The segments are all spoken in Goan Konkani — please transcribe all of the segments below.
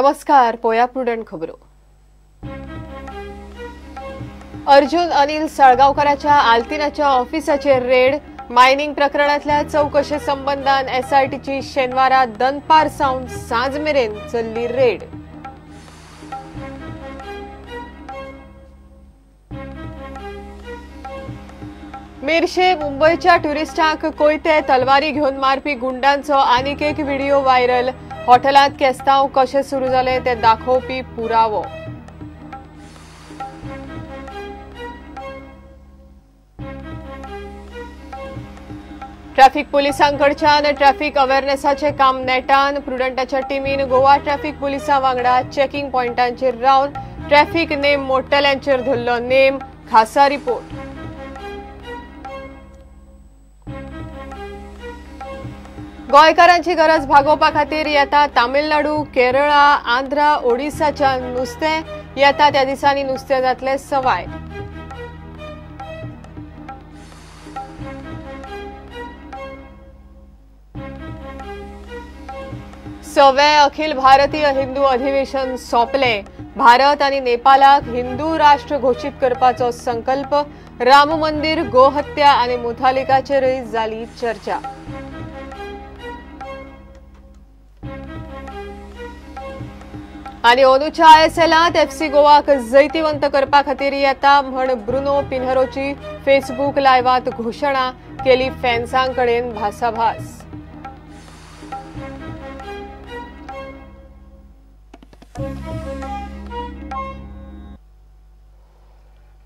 नमस्कार, पोया प्रुडंट खबरो. अर्जुन अनिल साळगांवकराच्या आल्तिनाच्या ऑफिसाचेर रेड. मायनिंग प्रकरणातल्या चौकशे संबंधान एसआयटीची शेनवारा दनपार सावन सांज मेरेन चल्ली रेड. मेरशे मुंबयच्या ट्युरिस्टांक कोयते तलवारी घेवन मारपी गुंडांचो आनीक एक व्हिडिओ व्हायरल. हॉटेलांत केस्तांव कशें सुरू जालें तें दाखोवपी पुरावो. ट्रॅफिक पोलिसांकडच्यान ट्रॅफिक अवेअरनेसाचें काम नेटान. प्रुडंटाच्या टिमीन गोवा ट्रॅफिक पोलिसां वांगडा चेकिंग पॉयंटांचेर रावन ट्रॅफिक नेम मोडटल्यांचेर धरलो नेम. खासा रिपोर्ट. गोंयकारांची गरज भागोवपा खातीर येता तामिळनाडू, केरळा, आंध्रा, ओडिसाच्या नुस्तें. येता त्या दिसांनी नुस्तें जातलें सवाय. सवे अखिल भारतीय हिंदू अधिवेशन सोंपलें. भारत आनी नेपालाक हिंदू राष्ट्र घोशीत करपाचो संकल्प. राम मंदिर, गोहत्या आनी मुथालिकाचेरय जाली चर्चा. आनी अंदूच्या आयएसएलांत एफसी गोवाक जैतिवंत करपा खातीर येता म्हण ब्रुनो पिन्हरोची फेसबूक लायव्हात घोशणा केली. फॅन्सां कडेन भासाभास.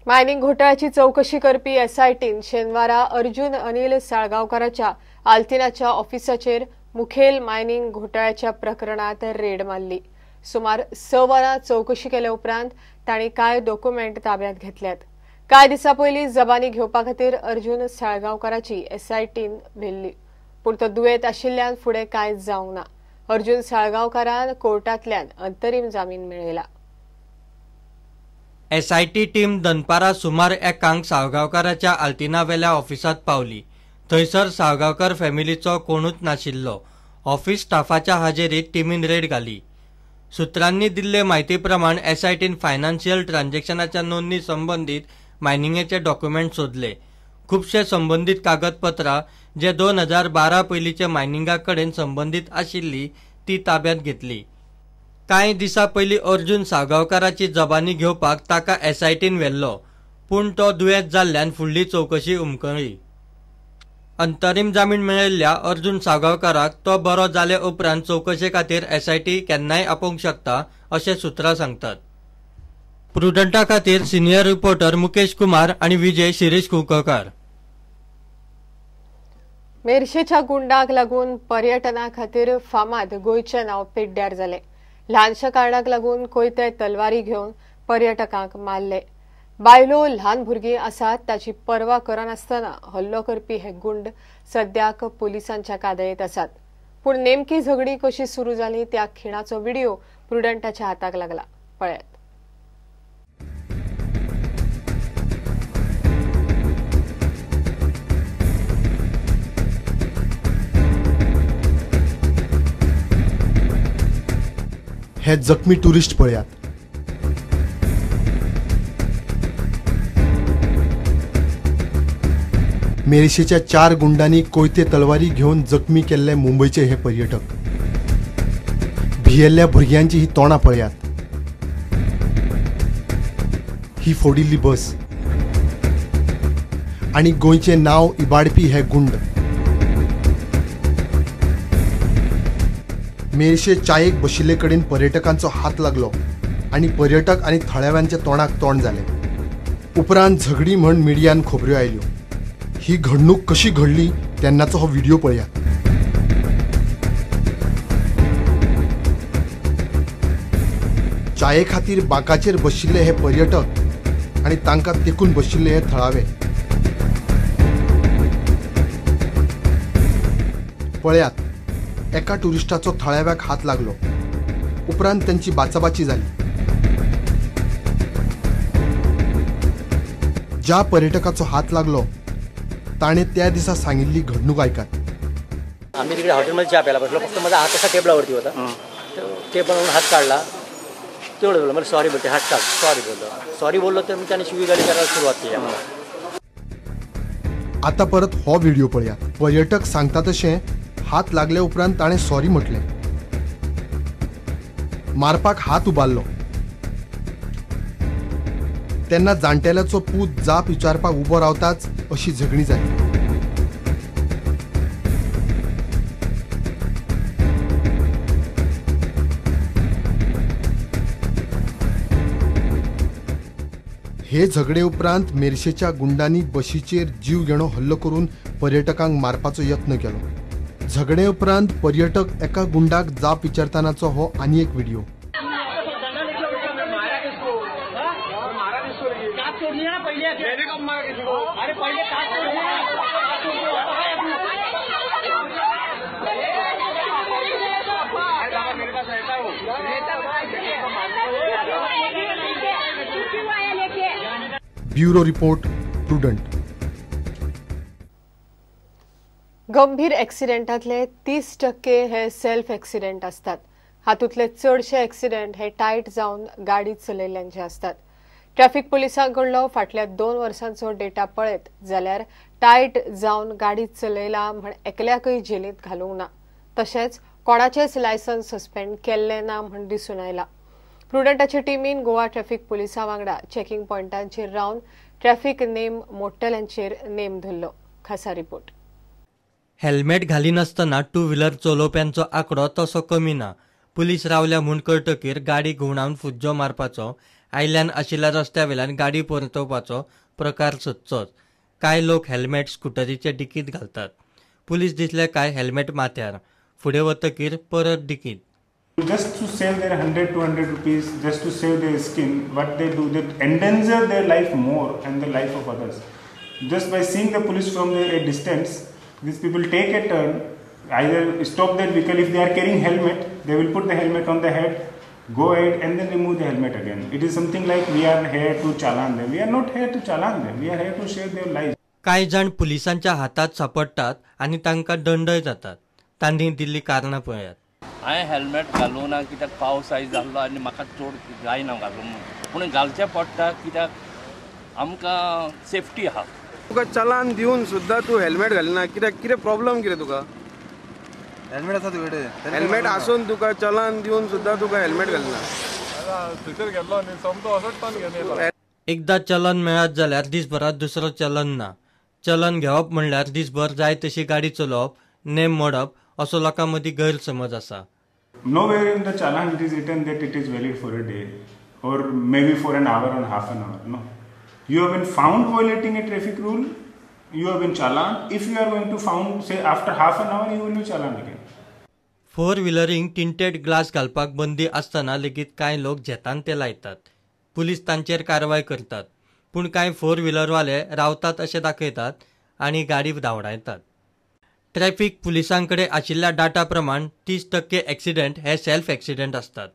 मायनिंग घोटाळ्याची चौकशी करपी एसआयटीन शेनवारा अर्जुन अनिल साळगांवकराच्या आल्तिनाच्या ऑफिसाचेर मुखेल मायनिंग घोटाळ्याच्या प्रकरणात रेड मारली. सुमार 6 वरां चौकशी केल्या उपरांत तांणी कांय डॉक्युमेंट ताब्यात घेतल्यात. कांय दिसां पयलीं जबानी घेवपा खातीर अर्जुन साळगांवकराची एसआयटीन व्हेल्ली, पूण तो दुयेंत आशिल्ल्यान फुडें कांयच जावंक ना. अर्जुन साळगांवकरान कोर्टांतल्यान अंतरीम जामीन मेळयला. एसआयटी टीम दनपारा सुमार 1 साळगांवकराच्या आल्तिनावेल्या ऑफिसांत पावली. थंयसर साळगांवकर फॅमिलीचो कोणूच नाशिल्लो. ऑफिस स्टाफाच्या हाजेरीत टिमीन रेड घाली. सूत्रांनी दिल्ले म्हायती प्रमाण एसआयटीन फायनान्शियल ट्रान्झॅक्शनाच्या नोंदणी संबंदीत मायनिंगेचे डॉक्युमेंट सोदले. खुबशे संबंदीत कागदपत्रां जे 2012 पयलींचे मायनिंगा कडेन संबंदीत आशिल्ली ती ताब्यात घेतली. कांय दिसां पयलीं अर्जुन साळगांवकराची जबानी घेवपाक ताका एसआयटीन व्हेल्लो, पूण तो दुयेंत जाल्ल्यान फुडली चवकशी उमकळ्ळी. अंतरीम जामीन मेळिल्ल्या अर्जुन साळगांवकराक तो बरो जाले उपरांत चवकशे खातीर एसआयटी केन्नाय आपोवंक शकता अशें सुत्रां सांगतात. प्रुडंटा खातीर सिनियर रिपोर्टर मुकेश कुमार आनी विजय शिरीष कुंकळकार. मेरशेच्या गुंडाक लागून पर्यटना खातीर फामाद गोंयचें नांव पेड्ड्यार जालें. ल्हानशा कारणाक लागून कोयते तलवारी घेवन पर्यटकांक मारले. बायलो, ल्हान भुरगीं आसात ताची पर्वा करनासतना हल्लो करपी हे गुंड सद्याक पोलिसांच्या कादयेंत आसात. पूण नेमकी झगडी कशी सुरू जाली त्या खिणाचो व्हिडिओ प्रुडंटाच्या हाताक लागला. पळयात. हे जखमी टुरिस्ट पळयात. मेरशेच्या 4 गुंडांनी कोयते तलवारी घेवन जखमी केल्ले मुंबयचे हे पर्यटक. भियेल्ल्या भुरग्यांची ही तोंडां पळयात. ही फोडिल्ली बस आनी गोंयचें नांव इबाडपी हे गुंड. मेरशे चायेक बशिल्ले कडेन पर्यटकांचो हात लागलो आनी पर्यटक आनी थळाव्यांच्या तोंडाक तोंड जालें. उपरांत झगडी म्हण मिडियान खबऱ्यो आयल्यो. ही घडणूक कशी घडली तेन्नाचो हो व्हिडिओ पळयात. चाये खातीर बांकाचेर बशिल्ले हे पर्यटक आनी तांकां तेकून बशिल्ले हे थळावे. पळयात, एका टुरिस्टाचो थळाव्याक हात लागलो. उपरांत त्यांची बाचाबाची जाली. ज्या पर्यटकाचो हात लागलो ताणें त्या दिसा सांगिल्ली घडणूक आयकात. आम्ही तिकडे हॉटेलमध्ये चहा प्यायला बसलो. फक्त माझा हात असा टेबलावरती होता. टेबलावरून हात काडला, तेवढं बोललो, मला सॉरी बोलते, हात काढ, सॉरी बोललो, सॉरी बोललो तर मग त्याने शिवीगाळी करायला सुरुवात केली आम्हाला. आता परत हो व्हिडिओ पळयात. पर्यटक सांगता तशें हात लागले उपरांत ताणें सॉरी म्हटलें, मारपाक हात उबारलो. तेन्ना जाणटेल्याचो पूत जाप विचारपाक उबो रावताच अशी झगडी जाली. हे झगडे उपरांत मेरशेच्या गुंडांनी बशीचेर जीव घेणो हल्लो करून पर्यटकांक मारपाचो यत्न केलो. झगडे उपरांत पर्यटक एका गुंडाक जाप विचारतानाचो हो आनी एक व्हिडिओ. Bureau report, Prudent. गंभीर एक्सिडेंटांतले 30% हे सेल्फ एक्सिडेंट आसतात. हातूंतले चडशे एक्सिडेंट हे टायट जावन गाडी चलयल्ल्यांचे आसतात. ट्रॅफिक पुलिसां कडलो फाटल्या 2 वर्सांचो डेटा पळयत जाल्यार टायट जावन गाडी चलयला म्हण एकल्याकय जेलींत घालूंक ना, तशेंच कोणाचेच लायसन्स सस्पेंड केल्लें ना म्हण दिसून आयला. प्रुडंटाचे टिमीन गोवा ट्रॅफिक पुलिसां वांगडा चेकिंग पॉयंटांचेर रावन ट्रॅफिक नेम मोडटल्यांचेर नेम धरलो. खासा रिपोर्ट. हेल्मेट घालिनासतना टू व्हिलर चलोवप्यांचो आंकडो तसो कमी ना. पुलीस रावल्या म्हूण कळटकीर गाडी घुंवडावन फुज्जो मारपाचो, आयल्यान आशिल्ल्या रस्त्या वेल्यान गाडी परतोवपाचो प्रकार सदचोच. कांय लोक हेल्मेट स्कुटरीचे डिकींत घालतात. पुलीस दिसले काय हेल्मेट माथ्यार, फुडें वतकीर परत डिकींत. Just to save their 100-200 rupees, just to save their skin, what they do, they endanger their life more and the life of others. Just by seeing the police from a distance, these people take a turn, either stop their vehicle. If they are carrying helmet, they will put the helmet on the head, go ahead and then remove the helmet again. It is something like we are here to challan them. We are not here to challan them. We are here to save their lives. कांय जाण पुलिसांच्या हातात सापडटात आनी तांकां दंडय जातात. तांणी दिल्ली कारणां पळयात. हांवें हेल्मेट घालूं ना कित्याक पावस आयज जाल्लो आनी म्हाका चड जायना घालूंक, पूण घालचें पडटा कित्याक आमकां सेफ्टी आहा. तुका चलान दिवन सुद्दां तूं हेल्मेट घालिना कित्याक? कितें प्रॉब्लम कितें तुका? हेल्मेट आसा तुजे कडेन? हेल्मेट आसून तुका चलान दिवन सुद्दां तुका हेल्मेट घालिना. एकदां चलन मेळत जाल्यार दिसभरात दुसरो चलन ना. चलन घेवप म्हणल्यार दिसभर जाय तशी गाडी चलोवप, नेम मोडप असो लोकां मदीं गैरसमज आसा. Nowhere in the challan it is written that it is valid for a day or maybe for an hour or half an hour. No. You have been found violating a traffic rule, you have been challan. If you are going to found, say after half an hour, you will be challan again. Four व्हिलरींक tinted glass घालपाक बंदी आसतना लेगीत कांय लोक झेतान ते लायतात. पुलीस तांचेर कारवाय करतात, पूण कांय फोर व्हिलरवाले रावतात अशें दाखयतात आनी गाडी धांवडायतात. ट्रॅफिक पुलिसांकडे आशिल्ल्या डाटा प्रमाण 30% एक्सिडेंट हे सेल्फ एक्सिडेंट आसतात.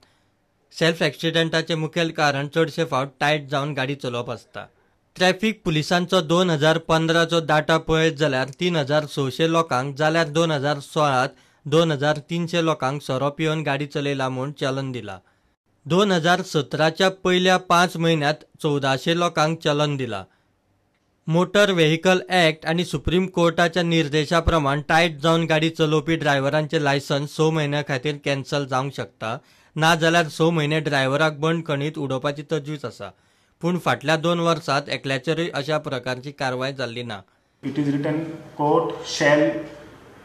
सेल्फ एक्सिडेंटाचें मुखेल कारण चडशे फावट टायट जावन गाडी चलोवप आसता. ट्रॅफिक पुलिसांचो 2015चो डाटा पळयत जाल्यार 3600 लोकांक जाल्यार 2016 2300 लोकांक सोरो पिवन गाडी चलयला म्हूण चलन दिला. 2017च्या पयल्या 5 म्हयन्यांत 1400 लोकांक चलन दिला. मोटर व्हेकल ॲक्ट आनी सुप्रीम कोर्टाच्या निर्देशा प्रमाण टायट जावन गाडी चलोवपी ड्रायव्हरांचे लायसन्स 6 म्हयन्यां खातीर कॅन्सल जावंक शकता, ना जाल्यार 6 म्हयने ड्रायव्हराक बंदखणीत उडोवपाची तजवीज आसा. पूण फाटल्या 2 वर्सांत एकल्याचेरूय अशा प्रकारची कारवाय जाल्ली ना. It is written court shall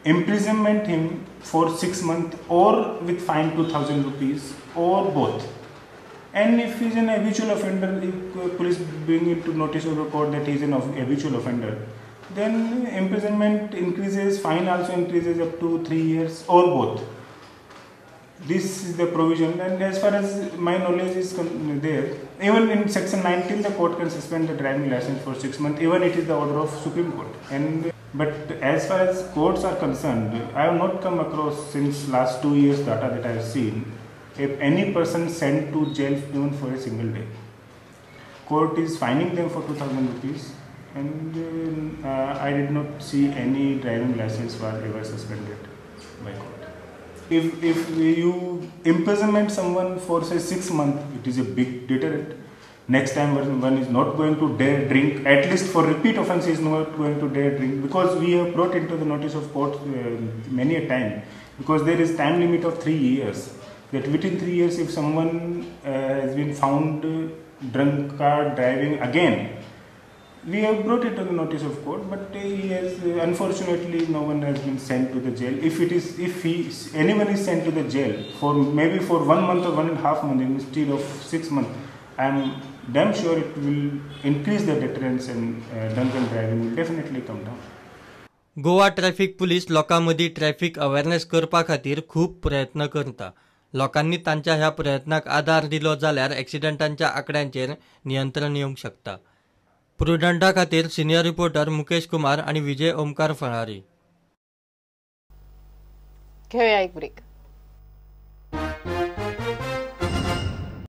imprisonment him for 6 months or with fine 2000 rupees or both. And if he is an habitual offender, if police bring him to notice of the court that he is an habitual offender, then imprisonment increases, fine also increases up to 3 years or both. This is the provision, and as far as my knowledge is there, even in section 19 the court can suspend the driving license for 6 months, even it is the order of Supreme Court. And but as far as courts are concerned, I have not come across since last 2 years data that I have seen, if any person sent to jail even for a single day. Court is fining them for 2000 rupees, and I did not see any driving license was ever suspended by court. If you imprisonment someone for say 6 months, it is a big deterrent. Next time one is not going to dare drink, at least for repeat offense is not going to dare drink, because we have brought into the notice of court many a time, because there is time limit of 3 years, that within 3 years if someone has been found drunkard driving again, we have brought it to the notice of court, but he has, unfortunately no one has been sent to the jail. If it is, if he, anyone is sent to the jail for maybe for 1 month or 1.5 months instead of 6 months, I am damn sure it will increase the deterrence and drunken driving will definitely come down. Goa traffic police लोकां मदीं ट्रॅफिक अवेरनेस करपा खातीर खूब प्रयत्न करता. लोकांनी तांच्या ह्या प्रयत्नाक आदार दिलो जाल्यार एक्सिडंटांच्या आंकड्यांचेर नियंत्रण येवंक शकता. प्रुडंटा खातीर सिनियर रिपोर्टर मुकेश कुमार आनी विजय ओमकार फळारी. घेऊया एक ब्रेक.